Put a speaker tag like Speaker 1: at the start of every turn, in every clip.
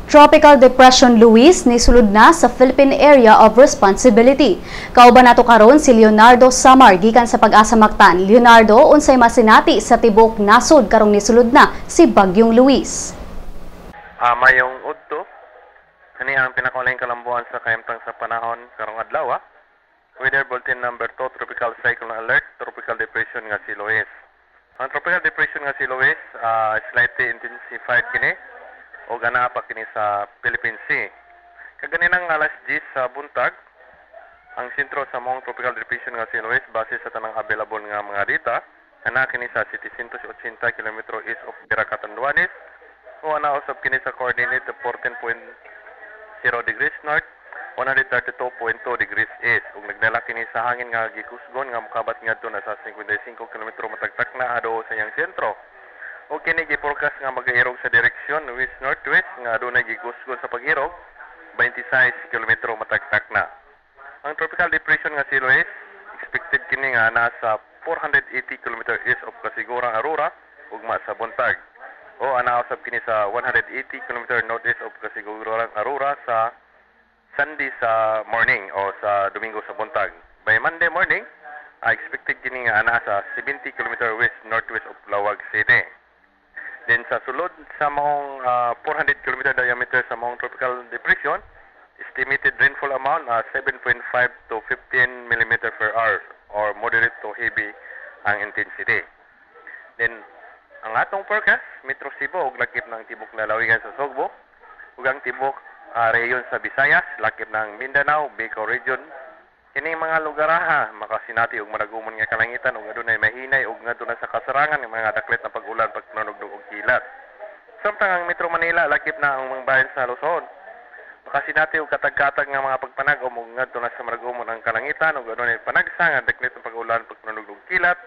Speaker 1: Tropical Depression Luis nisulod na sa Philippine Area of Responsibility. Kauban nato karon si Leonardo Samar gikan sa Pag-asa Mactan. Leonardo, unsay masinati sa tibok nasod karong nisulod na si Bagyong Luis?
Speaker 2: Mayong udto, kani ang pinakaulahing kalambuan sa kahimtang sa panahon karong adlaw. Weather Bulletin number 2, Tropical Cyclone Alert, Tropical Depression nga si Luis. Ang Tropical Depression nga si Luis, slightly intensified kini o anaa pa kini sa Philippine Sea. Kaganinang alas 10 sa buntag, ang sentro sa maong Tropical Depression nga si Luis, base sa tanang available nga mga data, anaa kini sa 780 km east of Virac, Catanduanes, o ana usab kini sa coordinate 14.0 degrees north, 132.2 degrees east, ug nagdala kini sa hangin nga gikusgon nga mokabat ngadto na sa 55 km matag takna adto sa iyang sentro. Ug kini gi-forecast nga magairog sa direksyon west northwest nga adunay gikusgon sa pag-irog 26 km matag takna. Ang Tropical Depression nga si Luis, expected kini nga nasa 480 km east of Casiguran, Aurora ugma sa buntag. O ana usab kini sa 180 km northeast of Casiguran, Aurora sa Sunday sa morning o sa Domingo sa buntag. By Monday morning, expected kini nga ana sa 70 km west northwest of Laoag City. Then sa sulod sa maong 400 km diameter sa maong tropical depression, estimated rainfall amount 7.5 to 15 mm per hour or moderate to heavy ang intensity. Then ang atong forecast, Metro Cebu ug lakip ng tibok lalawigan sa Sugbo ug ang tibok rehiyon sa Visayas, lakip ng Mindanao, Bicol Region. Kining mga lugar ha, makasinati og maragumon nga kalangitan ug adunay mahinay ug ngadto na sa kasarangan ng mga daklit na pag-ulan, pagpanugdog og kilat. Samtang ang Metro Manila, lakip na ang mga bayan sa Luzon, makasinati og katag-katag nga mga pagpanag-om ug ngadto na sa maragumon ang kalangitan ug adunay panagsa nga daklit ng pag-ulan, pagpanugdog og kilat,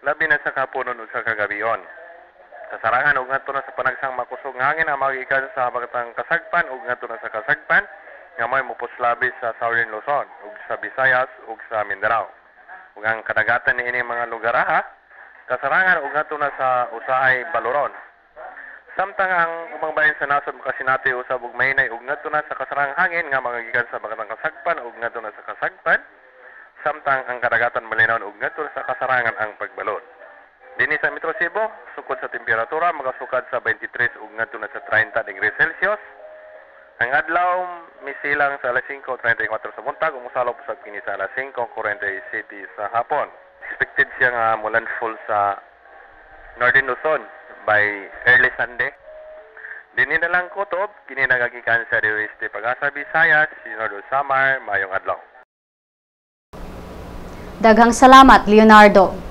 Speaker 2: labi na sa kahaponon ug sa kagabion. Kasarangan ug ngadto na sa panagsang makusog nga hangin ang magikan sa habagatang Kasagpan ug ngadto na sa Kasagpan nga may mupuslabi sa Southern Luzon ug sa Visayas ug sa Mindanao. Ug ang kadagatan niini mga lugar ha, kasarangan ug ngadto na sa usahay baloron. Samtang ang ubang bahin sa nasod makasinati usab og mahinay ug ngadto na sa kasarangang hangin nga magikan sa habagatang Kasagpan ug ngadto na sa Kasagpan, samtang ang kadagatan malinawon ug ngadto sa kasarangan ang pagbalod. Dinhi sa Metro Cebu, sukod sa temperatura makasukad sa 23 ug ngadto na sa 30 degrees Celsius. Ang adlaw misilang sa alas 5:34 sa buntag ug mosalop usab kini sa alas 5:47 sa hapon. Expected siya nga mo-landfall sa Northern Luzon by early Sunday. Dinhi na lang kutob, kini nagagikan sa DOST Pag-asa Visayas, Leonardo Samar, maayong adlaw.
Speaker 1: Daghang salamat, Leonardo.